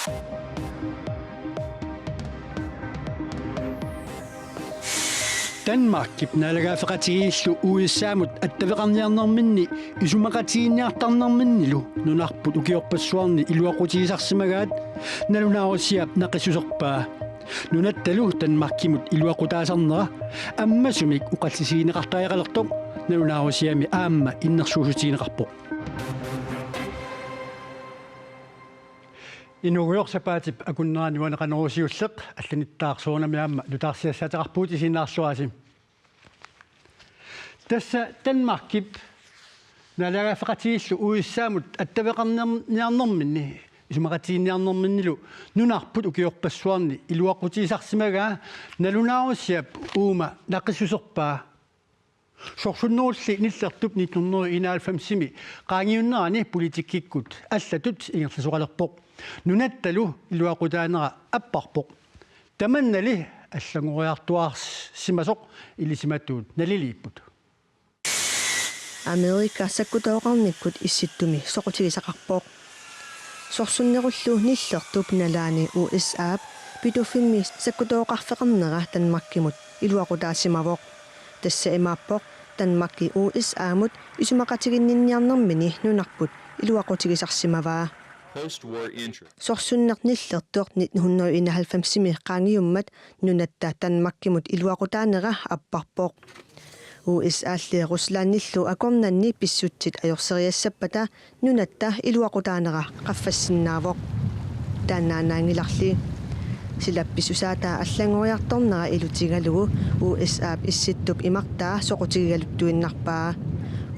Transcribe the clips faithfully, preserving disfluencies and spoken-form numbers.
Danmarkip naalagaaffeqatigiillu U S A-mut attaveqarniarnerminni isumaqatiginninniartarnerminnilu nunarput ukiorpassuarni iluaqutigisarsimagaat nalunaarusiaap naqissuserpaa. Nunattalu Danmarkimut iluaqutaasarnera ammasumik oqallisigineqartariaqalertoq nalunaarusiami aamma innersuussutigineqarpoq. Inuugujoq sapaatip akunnera nuanneqanerusiulleq, allanittaaq soorunami aamma nutaarsiassaateqarpugut, isiginnaarluarisi. Tassa Danmarkip naalagaaffeqatigiillu U S A-mut attaveqarniarnerminni isumaqatiginninniarnerminnilu nunarput ukiorpassuarni iluaqutigisarsimagaa nalunaarusiaap uuma naqissuserpaa. Sorsunnerulli Nillertup nitten hundrede enoghalvfems-imi qaangiunnerani politikkikkut allatut ingerlasoqalerpoq. Nunattalu iluaqutaanera apparpoq. Tamannali allanngoriartuaarsimasoq ilisimatuut naliliipput. Amerika sakkutooqarnikkut Issittumi soqutigisaqarpoq. Sorsunnerullu Nillertup nalaani U S A-p Pituffimmi sakkutooqarfeqarnera Danmarkimut iluaqutaasimavoq. Tassa imaappoq Danmarki U S A-mut isumaqatiginninniarnermini nunarput iluaqutigisarsimavaa. Post-war interest. Sorsunneq Nillertoq nitten hundrede enoghalvfems-imi qaangiummat nunatta Danmarkimut iluaqutaanera apparpoq. U S A-lli Ruslandillu akornanni pissutsit ajorseriassappata nunatta iluaqutaanera qaffassinnaavoq. Taannaannaanngilarli. Silap pissusaataa allanngoriartornera ilutigalugu U S A-p Issittup imartaa soqutigigaluttuinnarpaa.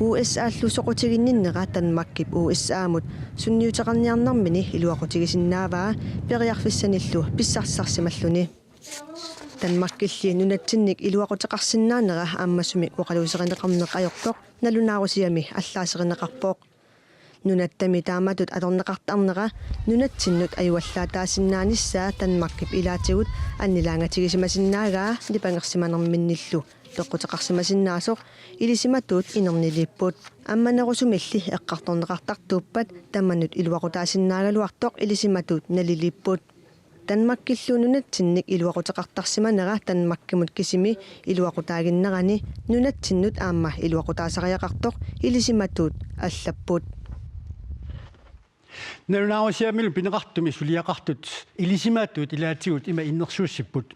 U S A-llu soqutiginninnera Danmarkip U S A-mut sunniuteqarniarnermini iluaqutigisinnaavaa periarfissanillu pissarsisarsimalluni. Danmarkilli nunatsinnik iluaquteqarsinnaanera ammasumik oqaluuserineqarneq ajortoq nalunaarusiami allaaserineqarpoq. Nunattami taamatut atorneqartarnera nunatsinnut ajuallaataasinnaanissaa Danmarkip ilaatigut annilaangatigisimasinnaavaa nipangersimanerminnillu peqquteqarsimasinnaasoq ilisimatuut inerniliipput. Ammanerusumilli eqqartorneqartartuuppat tamanut iluaqutaasinnaagaluartoq ilisimatuut naliliipput. Danmarkillu nunatsinnik iluaquteqartarsimanera Danmarkimut kisimi iluaqutaaginnerani nunatsinnut aamma iluaqutaasariaqartoq ilisimatuut allapput. Nalunaarusiamilu pineqartumi suliaqartut ilisimatuut ilaatigut ima innersuussipput.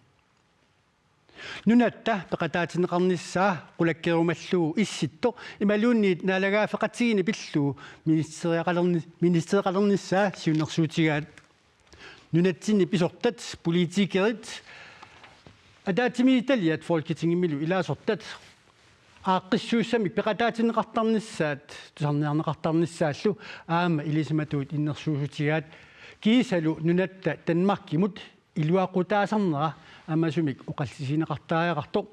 Nunatta peqataatinneqarnissaa qulakkeerumallugu Issittoq imaluunniit naalagaaffeqatigiinni pillugu ministeriaqalerni-, ministeriaqalernissaa siunnersuutigaat. Nunatsinni pisortat, politikerit, ataatsimiititaliat Folketingimilu ilaasortat aaqqissuussamik peqataatinneqartarnissaat tusarniarneqartarnissaallu aamma ilisimatuut innersuussutigaat, kiisalu nunatta Danmarkimut iluaqutaasarnera ammasumik oqallisigineqartariaqartoq.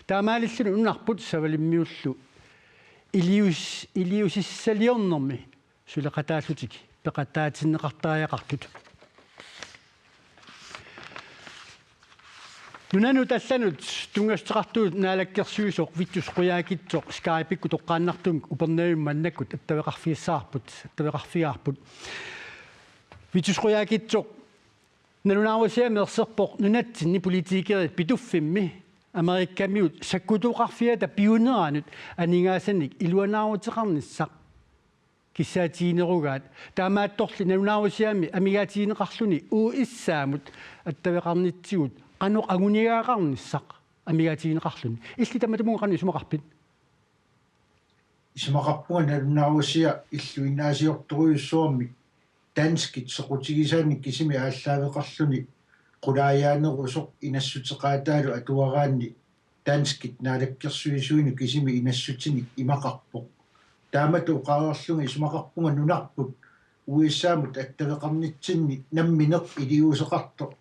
Taamaalilluni nunarput savalimmiullu ilius-, iliuusissaliornermi suleqataallutik peqataatinneqartariaqartut. Nunanut allanut tunngassuteqartugut naalakkersuisoq Vittus Qujaukitsoq Skype-ikkut toqqaannartumik Upernavimmi maannakkut attaveqarfigissavarput, attaveqarfigaarput. Vittus Qujaukitsoq, nalunaarusiami erserpoq nunatsinni politikerit Pituffimmi Amerikamiut sakkutooqarfiata piuneranut aningaasanik iluanaaruteqarnissaq kissaatiginerugaat, taamaattorli nalunaarusiami amigaatigineqarluni U S A-mut attaveqarnitsigut qanoq anguniagaqarnissaq amigaatigineqarluni. Illit tamatumunnga qanoq isumaqarpit? Isumaqarpunga nalunaarusiaq illuinnaasiortorujussuarmik danskit soqutigisaannik kisimi aallaaveqarluni qulaajaanerusoq inassuteqaataalu atuaraanni danskit naalakkersuisuinut kisimi inassutinik imaqarpoq. Taamatut oqareerlunga isumaqarpunga nunarput U S A-mut attaveqarnitsinni nammineq iliuuseqartoq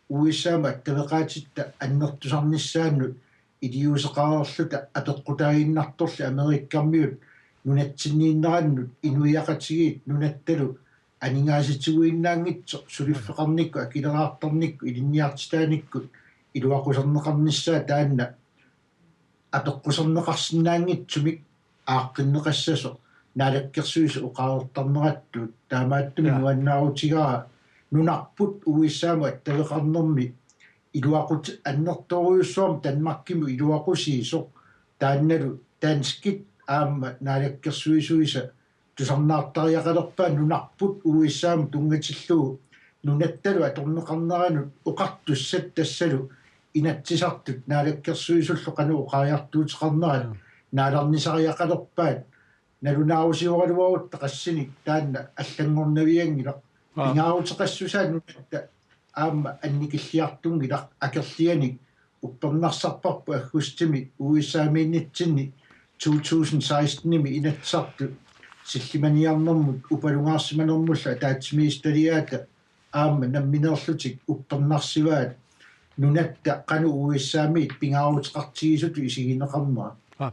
U S A-mut attaveqaatitta annertusarnissaannut iliuuseqareerluta apeqqutaaginnartorli Amerikamiut nunatsinniinnerannut inuiaqatigiit nunattalu aningaasatiguinnaanngitsoq suliffeqarnikkut akileraartarnikkut ilinniartitaanikkut iluaquserneqarnissaa taanna apeqquserneqarsinnaanngitsumik aaqqinneqassasoq naalakkersuisut oqareertarnerattuut, taamaattumik Jaa. nuannaarutigaara nunarput U S A-mut attaveqarnermi iluaqut annertoorujussuarmik Danmarkimut iluaqusiisoq, taannalu danskit aamma naalakkersuisuisa tusarnaartariaqalerpaat nunarput U S A-mut tunngatillugu nunattalu atorneqarneranut oqartussat, tassalu Inatsisartut naalakkersuisullu qanoq oqariartuuteqarnerat naalernisariaqalerpaat. Nalunaarusioraluarutta qassinik taanna allanngornavianngilaq. Aa. Pingaaruteqassusaa nunatta aamma annikilliartunngilaq. Akerlianik uppernarsarparput aggustimi U S A-miinnitsinni to tusind seksten-imi Inatsisartut sillimaniarnermut upalungaarsimanermullu ataatsimiititaliaata aamma nammineerlutik uppernarsivaat nunatta qanoq U S A-miit pingaaruteqartigisutut isigineqarnera. Aa.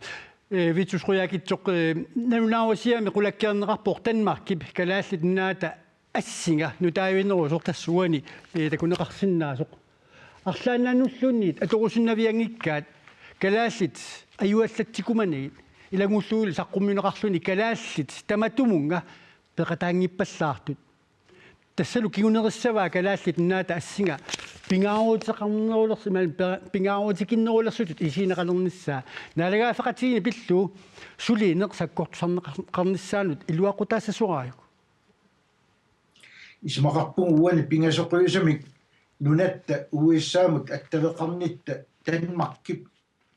Ee, Vittus Qujaukitsoq, ee, nalunaarusiami qulakkeerneqarpoq Danmarkip Kalaallit Nunaata assinga nutaaviginerusoq tassa uani, ee, takuneqarsinnaasoq. Arlaannanulluunniit atorusunnavianngikkaat kalaallit ajuallatsikumanagit ilanngulluunniit saqqummiunneqarluni kalaallit tamatumunnga peqataanngippallaartut. Tassalu kingunerissavaa Kalaallit Nunaata assinga pingaaruteqarnerulersu-, imaluunniit pe-, pingaarutikinnerulersutut isigineqalernissaa. Naalagaaffeqatigiinni pillugu sulineq sakkortusarneqarnissaanut iluaqutaassasoraajuk? Isumaqarpunga uani pingasoqiusamik nunatta U S A-mut attaveqarnitta Danmarkip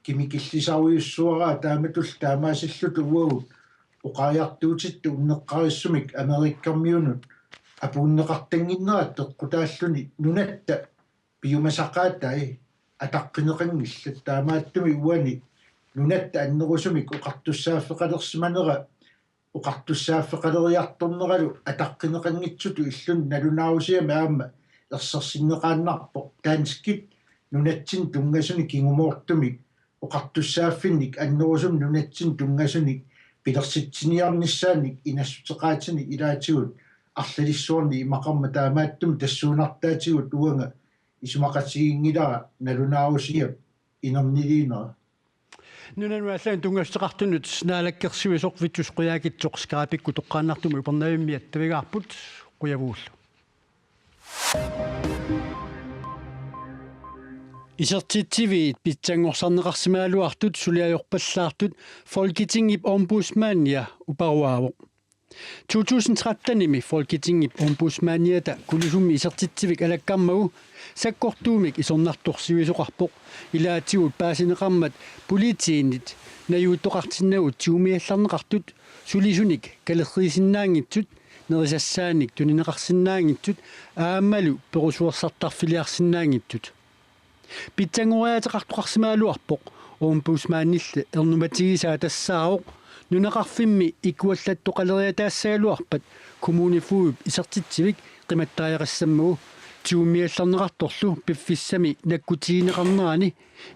kimikillisarujussuaraa, taamatullu taamaasilluta uagut oqariartuutitta unneqqarissumik Amerikamiunut apuunneqartannginnerat peqqutaalluni nunatta piumasaqaatai ataqqineqanngillat. Taamaattumik uani nunatta annerusumik oqartussaaffeqalersimanera oqartussaaffeqaleriartorneralu ataqqineqanngitsutut illuni nalunaarusiami aamma ersersinneqaannarpoq danskit nunatsinni tunngasunik kingumoortumik oqartussaaffinnik annerusumik nunatsinni tunngasunik pilersitsiniarnissaannik inassuteqaatinik ilaatigut arlalissuarnik imaqarmat. Taamaattumik tassuunartaatigut uanga isumaqatiginngilara nalunaarusiap inerniliinera. Nunanut allanut tunngassuteqartunut naalakkersuisoq Vittus Qujaukitsoq Skype-ikkut toqqaannartumik Upernavimmi attavigaarput, qujavugullu. Isertitsiviit pitsanngorsarneqarsimagaluartut suli ajorpallaartut Folketingip ombudsmania uparuaavoq. To tusind tretten-imi Folketingip ombudsmaniata Kulusummi isertitsivik alakkarmagu sakkortuumik isornartorsiuisoqarpoq, ilaatigut paasineqarmat politiinit najuuttoqartinnagu tigumiallarneqartut sulisunik kalerriisinnaanngitsut, nerisassaannik tunineqarsinnaanngitsut aammalu perusuersartarfiliarsinnaanngitsut. Pitsanngoriaateqartoqarsimagaluarpoq, ombudsmanilli ernumatigisaa tassaavoq nunaqarfimmi ikuallattoqaleriataassagaluarpat kommunefogedip isertitsivik qimattariaqassammagu tigumiallarneqartorlu piffissami nakkutigineqarnerani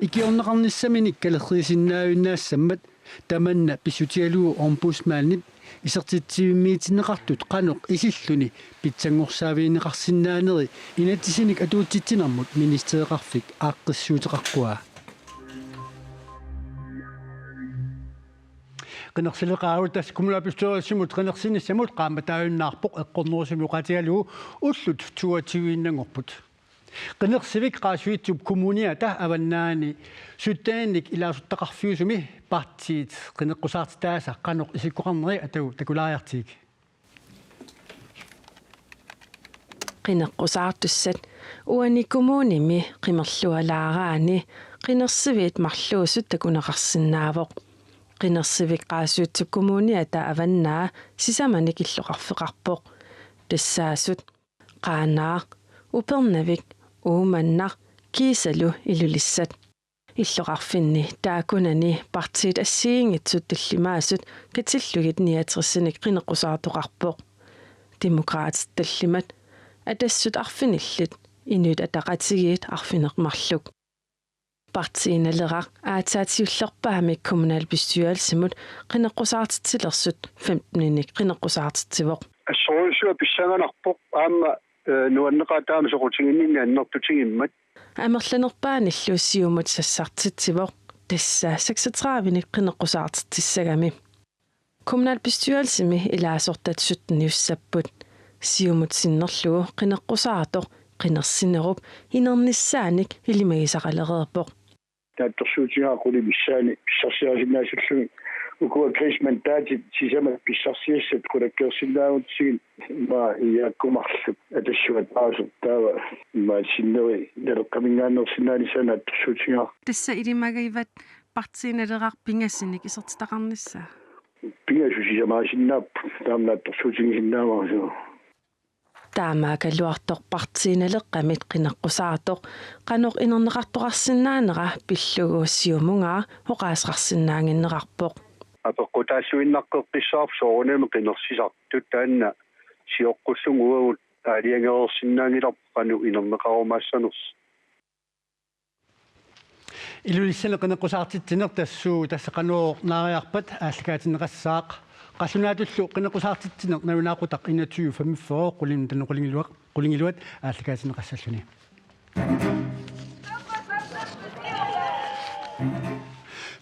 ikiorneqarnissaminik kalerriisinnaavinnaassammat. Tamanna pissutigalugu ombudsmanip isertitsivimmiitinneqartut qanoq isilluni pitsanngorsaavigineqarsinnaaneri inatsisinik atuutsitsinermut ministereqarfik aaqqissuuteqaqquaa. Qinersileqaagut tassa kommunalbestyrelsimut qinersinissamut qaammataajunnaarpoq eqqornerusumik oqaatigalugu ullut toogtyve-innanngorput. Qinersivik Qaasuitsup Kommuniata Avannaani syttenik ilaasortaqarfiusumi partiit qineqqusaartitaasa qanoq isikkoqarneri atagu takulaariartigik. Qineqqusaartussat uani kommunimi qimerlualaaraanni qinersiviit marluusut takuneqarsinnaavoq. Qinersivik Qaasuitsup Kommuniata Avannaa sisamanik illoqarfeqarpoq. Tassaasut Qaanaaq, Upernavik, Uummannaq kiisalu Ilulissat. Illoqarfinni taakkunani partiit assigiinngitsut tallimaasut katillugit niogtresinik qineqqusaartoqarpoq. Demokraatit tallimat, Atassut arfinillit, Inuit Ataqatigiit arfineq-marluk. Partii Naleraq aatsaat siullerpaamik kommunalbestyrelsimut qineqqusaartitsilersut femteninik qineqqusaartitsivoq. Assorujussuaq pissanganarpoq aamma, eh, nuanneqaaq taama soqutiginninneq annertutigimmat. Amerlanerpaanillu siumut sassartitsivoq, tassa seksogtredivenik qineqqusaartitsissagami. Kommunalbestyrelsimi ilaasortat sytteniussapput. Siumut sinnerlugu qineqqusaartoq qinersinerup inernissaanik ilimagisaqalereerpoq. Naatsorsuutigaara qulit missaanni pissarsiarisinnaasullugu ukua krigsmandaatit sisamat pissarsiassat qulakkeersinnaagutsigit, immaqa iiaakkumarluk atassuataasut taava immaqa sinneri Naleqqaminngaanneersinnaanissaat naatsorsuutigaara. Tassa ilimagivat Partii Naleraq pingasunik isertitaqarnissaa? Pingasut sisamaasinnaapput, taama naatsorsuutigisinnaavara. Taamaakkaluartoq Partii Naleqqamit qineqqusaartoq qanoq inerneqartoqarsinnaanera pillugu Siumungaaq oqaaseqarsinnaaginnerarpoq. Apeqqutaalluinnaqqeqqissaarpoq soorunami qinersisartut, taanna sioqqullugu uagut aalajangereersinnaanngilarput qanoq inerneqarumaassanersoq. Ilulissani qineqqusaartitsineq tassuuna tassa qanoq naariarpat aallakaatinneqassaaq. Qallunaatullu qineqqusaartitsineq nalunaaqutaq enogtyve femogfyrre qulinut qulingiluat, qulingiluat aallakaatinneqassalluni.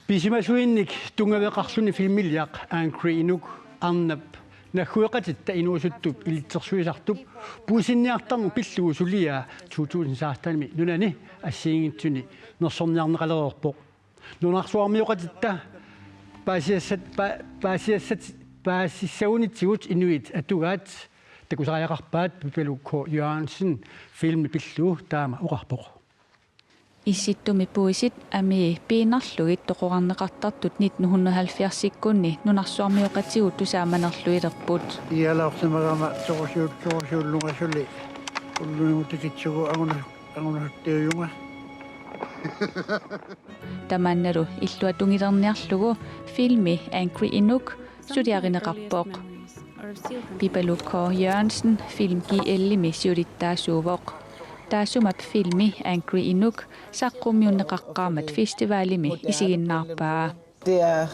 Pisimasuinnik tunngaveqarluni filmiliaq Angry Inuk arnap naggueqatitta inuusuttup ilitsersuisartup puisinniartarneq pillugu suliaa to tusind seksten-imi nunani assigiinngitsuni nersorniarneqalereerpoq. Nunarsuarmioqatitta paasiassat-, pa-, paasiassat-, paasissagunitsigut inuit atugaat takusariaqarpaat. Pipaluk K. Jørgensen filmi pillugu taama oqarpoq. Issittumi puisit amii piinnarlugit toqorarneqartartut nitten hundrede halvfjerdsikkunni nunarsuarmioqatigut tusaamanerluilerput. Ialaorsimagama sorusiul-, sorusiullunga suli ulluinnartikkutsigit anguna-, angunartiujunga. Tamannalu illuatungiliorniarlugu filmi Angry Inuk suliarineqarpoq. Pipaluk K. Jørgensen Film G L-imi siulittaasuuvoq. Taassuma filmi Angry Inuk saqqummiunneqaqqaarmat festivalimi isiginnaarpaa. Det er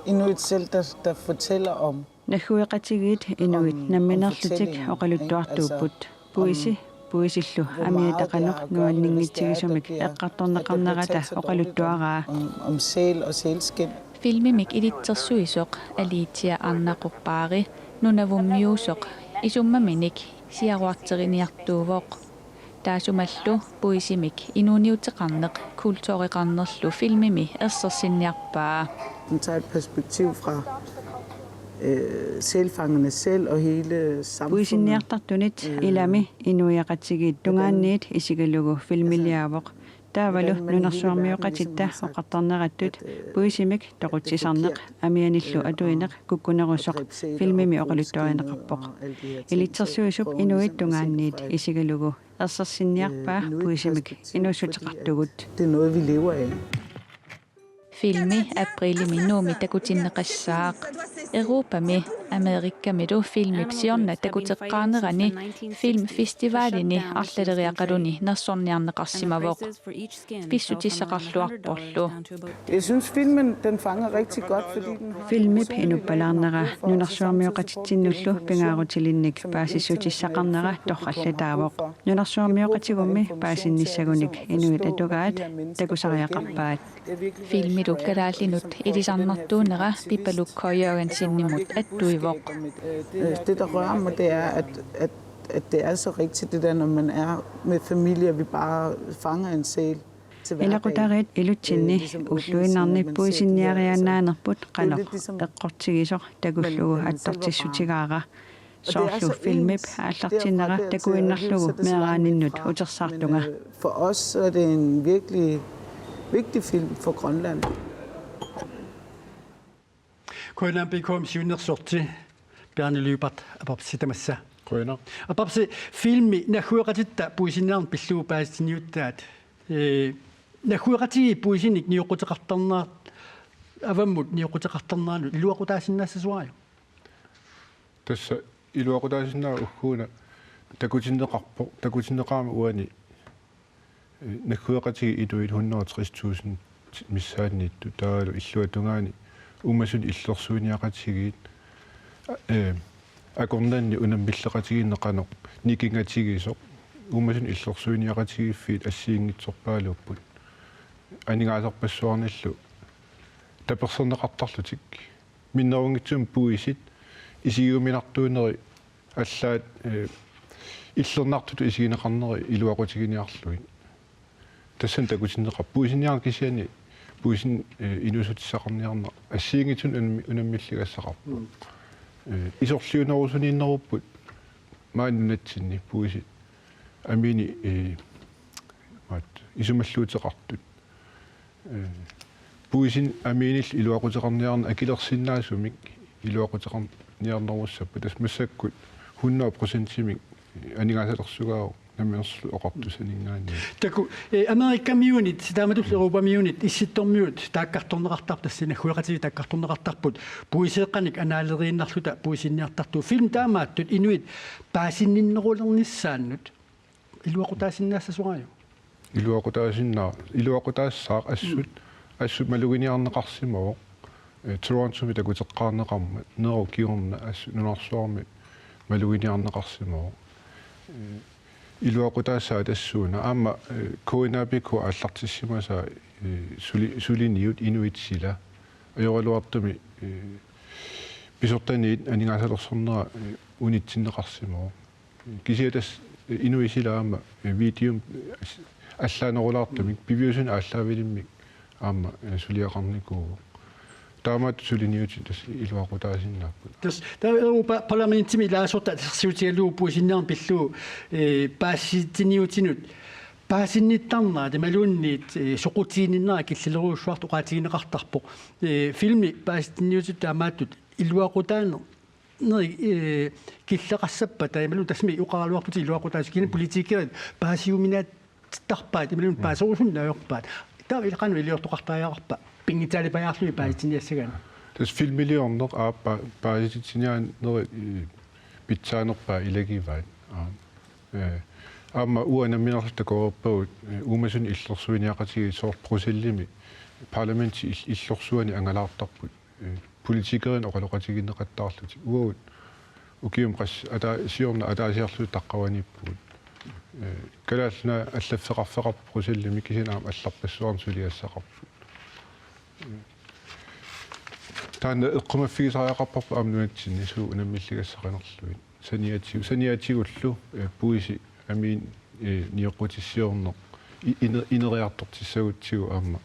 inuit selv, der, der fortæller om. Naggueqatigiit inuit nammineerlutik oqaluttuartuupput. Puisi, puisillu amiata qanoq nuanninngitsigisumik eqqartorneqarnerata oqaluttuaraa. Om, om sæl og sælskind. Filmimik ilitsersuisoq Alicia Arnaqorpaari nunavummiuusoq isummaminik siaruarteriniartuuvoq. Taassumalu puisimik inuuniuteqarneq kultureqarnerlu filmimi ersersinniarpaa. Den tager et perspektiv fra, øh, sælfangerne selv og hele samfundet. Puisinniartartunit, øh, ilami inuiaqatigiit tungaanniit isigalugu filmiliaavoq. Taavalu nunarsuarmioqatitta oqartarnerattut puisimik toqutsisarneq, amianillu atuineq kukkunerusoq filmimi oqaluttuarineqarpoq. Ilitsersuisup inuit tungaanniit isigalugu ersersinniarpaa puisimik inuussuteqartugut. Det er noget, vi lever af. Filmi aprilimi Nuummi takutinneqassaaq. Europami Amerikamilu filmip siorna takuteqqaarnerani filmfestivalini arlaleriaqaluni nersorniarneqarsimavoq. Pissutissaqarluarporlu. Jeg synes, filmen, den fanger rigtig godt, fordi den har... Filmip inuppalaarnera nunarsuarmioqatitsinnullu pingaarutilinnik paasissutissaqarnera torrallataavoq. Nunarsuarmioqatigummi paasinnissagunik inuit atugaat takusariaqarpaat. Filmilu kalaallinut ilisarnartuunera Pipaluk K. Jørgensenimut attuivoq. Øh, det, der rører mig, det er, at, at, at det er så rigtigt, det der, når man er med familie, vi bare fanger en sæl til hverdag. Ilaqutariit ilutsinni ulluinnarni puisinniariaannaanerput qanoq eqqortigisoq takullugu attortissutigaara. Soorlu filmip aallartinnera takuinnarlugu meeraaninnut utersaartunga. For os er det en virkelig vigtig film for Grønland. K N R B K-mi siunnersorti Bjarne Lyberth, apersi tamassa. Qujanaq. Apersi, filmi naggueqatitta puisinniarneq pillugu paasiniuttaat. Ee, naggueqatigiit puisinik nioqquteqartarnerat, avammut nioqquteqartarneranut iluaqutaasinnaassasuuara? Tassa iluaqutaasinnaavara ugguuna takutinneqarpoq, takutinneqarama uani, eh, naggueqatigiit inuit hundrede og tres tusind missaanniittut, taavalu illuatungaani uumasut illersuiniaqatigiit, eh, akornanni unammilleqatigiinneq qanoq nikingatigisoq, uumasut illersuiniaqatigiiffiit assigiinngitsorpaaluupput. Aningaasarpassuarnillu taperserneqartarlutik. Minnerunngitsumik puisit isigiuminartuuneri allaat, eh, illernartutut isigineqarneri iluaqutiginiarlugit. Tassani takutinneqarpoq puisinniarneq kisianni puisin, eh, inuussutissaqarniarneq assigiinngitsunik unammi-, unammilligassaqarpoq. Mm. Eh, isorliunerusuniinnerupput maani nunatsinni puisit amiini, eh, maat isumalluuteqartut. Eh, puisin amiinillu iluaquteqarniarneq akilersinnaasumik iluaquteqarniarnerussappat. Tassa massakkut hundrede procentimik aningaasalersugaavoq Namminersorlutik Oqartussaninngaanniit. Taku, eh, Amerikamiunit, taamatullu Europamiunit, Issittormiut taakkartorneqartarput, tassa naggueqatigiit taakkartorneqartarput, puiseeqqanik anaaleriinnarluta puisinniartartut. Film taamaattut inuit paasinninnerulernissaannut iluaqutaasinnaassasoraajuk? Iluaqutaasinnaa-, iluaqutaassaaq assut, assut maluginiarneqarsimavoq. Eh, Torontomi takuteqqaarneqarmat, Nero kingorna assut nunarsuarmi maluginiarneqarsimavoq. Eh, iluaqutaassaaq tassuuna. Aamma, eh, K N A P K aallartissimasaa, eh, suli-, suliniut inuit sila. Ajoraluartumik, eh, pisortaniit aningaasalersornera, eh, unitsinneqarsimavoq. Kisianni tassa inuit sila aamma, eh, videomi, eh, allaanerulaartumik, piviusunik aallaavilimmik aamma, eh, suliaqarnikuuvoq. Taamaattoq suliniutit tassa iluaqutaasinnaapput. Tassa taava Europa Parlamentimi ilaasortat assersuutigalugu puisinniarneq pillugu, eh, paasissutiniutinut paasinnittarnerat imaluunniit, eh, soqutiginninnera killilerujussuartut oqaatigineqartarpoq. Eh, filmi paasissutiniutit taamaattut iluaqutaaneq neri, eh, killeqassappat, taamalu tassami oqaraluarputit iluaqutaasut, kisianni politikerit paasiuminaattarpaat, imaluunniit paaserusunneq ajorpaat. Taava ilaqanut iliortoqartariaqarpa pinngitsaalipajaarlugit paasitsiniassagaanni? Tassa filmiliorneq aappa paasitsiniaanerit, eh, pitsaanerpaat ilagivaat. Aap. Eh, aamma uanga namminerluta takoreerpagut, eh, uumasuni illersuiniaqatigiit soorlu Bruxellesimi parlamenti il-, illorsuani angalaartarput. Eh, politikerinut oqaloqatigineqattaarlutik. Uagut ukiumut qas-, ata-, siorna ataasiarluta taqqavaniippugut. Eh, Kalaallit Nunaat allaffeqarfeqarpoq Bruxellesimi, kisianni aamma allarpassuarnik suliassaqarput. Eh, taanna eqqumaffigisariaqarparput aamma nunatsinni suut unammilligassaqanerlugit. Saniatigu-, saniatigullu, eh, puisi amiit, eh, nioqqutissiorneq i-, ine-, ineriartortissagutsigu aamma,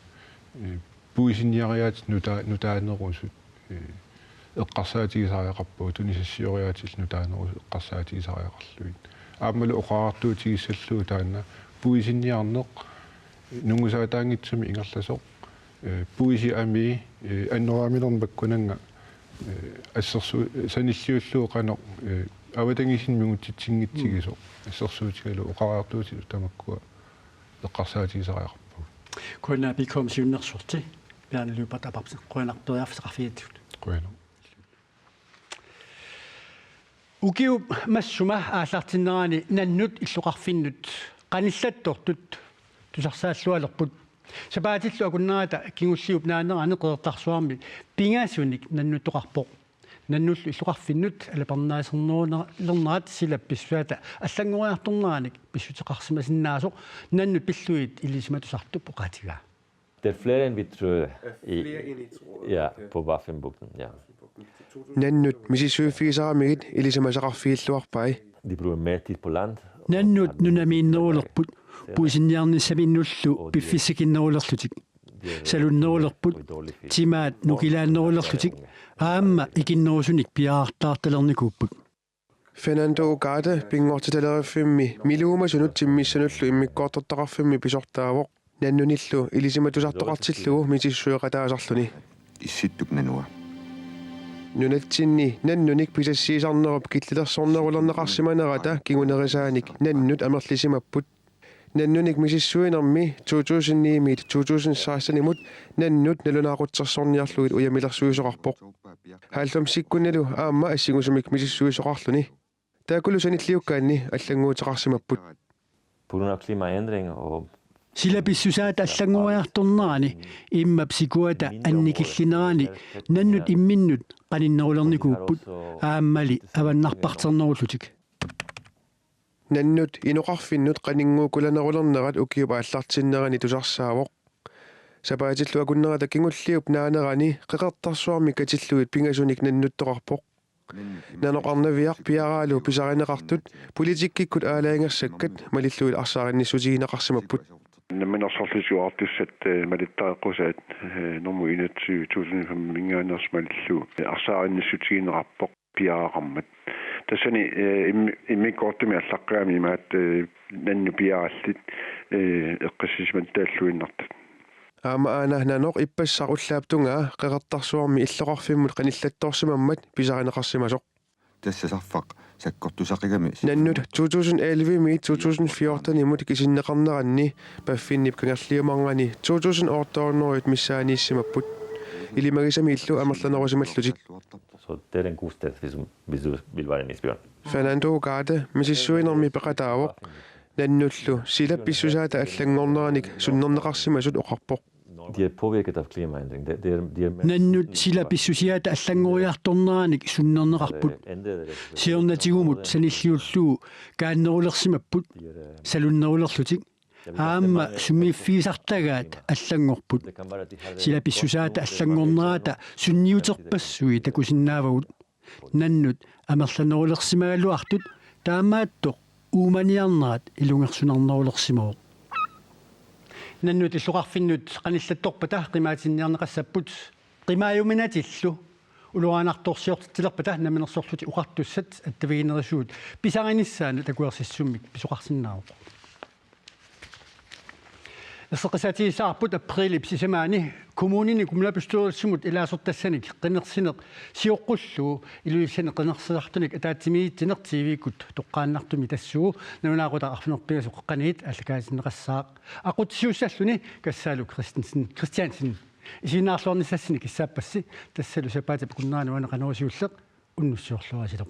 eh, puisinniariaatit nuta-, nutaanerusut, eh, eqqarsaatigisariaqarpagut, tunisassioriaatsit nutaanerusut eqqarsaatigisariaqarlugit. Aammalu oqariartuutigissallugu taanna puisinniarneq nungusaataanngitsumik ingerlasoq, eh, puisi amii, eh, annoraaminermi makkunannga, eh, assersu-, sanilliullugu qanoq, eh, avatangiisinnik mingutsitsinngitsuusoq assersuutigalugu oqariartuutillu tamakkua eqqarsaatigisariaqarpagut. K N A P K-mi siunnersorti Bjarne Lyberth Abramsen, qujanaq periarfissaqarfigitsigut. Qujanaq. Ukiup massuma aallartinnerani nannut illoqarfinnut qanillattortut tusarsaallualerput. Sapaatillu akunnerata kingulliup naanerani Qeqertarsuarmi pingasunik nannuttoqarpoq. Nannullu illoqarfinnut alapernaasernerulernerat sila pissusaata allanngoriartorneranik pissuteqarsimasinnaasoq nannut pillugit ilisimatusartup oqaatigaa. Det er flere, end vi troede. I, Flere end I troede. Ja, på Baffinbugten, ja. Nannut misissuiffigisaramigit ilisimasaqarfigilluarpai. De bruger mere tid på land. Nannut nunamiinnerulerput puisinniarnissaminnullu piffissakinnerulerlutik. Salunnerulerput, timaat nukilaannerulerlutik, aamma ikinnerusunik piaartaartalernikuupput. Fernando Ugarte Pinngortitaleriffimmi Miluumasunut timmissanullu immikkoortortaqarfimmi pisortaavoq, nannunillu ilisimatusartoqartillugu misissueqataasarluni. Issittuk nanua. Nunatsinni nannunik pisassiisarnerup killilersornerulerneqarsimanerata kingunerisaanik nannut amerlisimapput. Nannunik misissuinermi to tusind ni-miit to tusind seksten-imut nannut nalunaaqutsersorniarlugit ujamilersuisoqarpoq. Halvfemsikkunnilu aamma assingusumik misissuisoqarluni. Taakkulu sanilliukkaanni allannguuteqarsimapput. På grund af klimaændring og Sila pissusaata allanngoriartornerani immap sikuata annikillinerani nannut imminnut qaninnerulernikuupput, aammali avannarparternerullutik. Nannut inoqarfinnut qaninngukulanerulernerat ukiup aallartinnerani tusarsaavoq. Sapaatillu akunnerata kingulliup naanerani Qeqertarsuarmi katillugit pingasunik nannuttoqarpoq. Nanoq Arnaviaq piaraalu pisarineqartut politikkikkut aalajangersakkat malillugit arsaarinnissutigineqarsimapput. Namminersorlutik Uartussat, eh, malittareqqusaat, eh, nummer enogtyve to tusind fem-minngaanneersoq malillugu, eh, arsaarinnissutigineqarpoq piareeqqammat. Tassani, eh, immi-, immikkoortumi allaqqagami imaattoq, eh, nannut piarallit, eh, eqqissisimattaalluinnartut. Aamma aana nanoq ippassaq ullaap tungaa Qeqertarsuarmi illoqarfimmut qanillattoorsimammat pisarineqarsimasoq. Tassa sarfaq sakkortusaqigami. Nannut to tusind elleve-miit to tusind fjorten-imut kisinneqarneranni paffinnip kangerliumarngani to tusind otte hundrede missaaniissimapput. Ilimagisamiillu amerlanerusimallutik. Så det er en god sted hvis, hvis du vil være en isbjørn. Fernando Ugarte misissuinermi peqataavoq. Nannullu sila pissusaata allanngorneranik sunnerneqarsimasut oqarpoq. De er påvirket av klimaendring. De, de er, de er mer Nannut sila pissusiaata allanngoriartorneranik sunnerneqarput. Siornatigumut sanilliullugu kaannerulersimapput, salunnerulerlutik. Aamma sumiiffigisartagaat allanngorput. Sila pissusaata allanngornerata sunniuterpassui takusinnaavagut. Nannut amerlanerulersimagaluartut taamaattoq uumaniarnerat ilungersunarnerulersimavoq. Nannut illoqarfinnut qanillattorpata qimaatinniarneqassapput, qimaajuminatillu uluarinnartorsiortitsilerpata Namminersorlutik Oqartussat attaviginerisuut pisarinissaannut akuersissummik pisoqarsinnaavoq. Erseqqissaatigissavarput aprilip sisamaani kommunini kommunalbestyrelsimut ilaasortassanik qinersineq sioqqullugu Ilulissani qinersisartunik ataatsimiigitsineq T V-kkut toqqaannartumik tassuugu nalunaaqutaq arfineq-pingasut qeqqaniit aallakaatinneqassaaq. Aqqutissiuussalluni Kassaalu Christensen, Christiansen isiginnaarluarnissassinnut kissaappassi, tassalu sapaatip akunnerani uani Qanoq siulleq unnussiorluarisilu.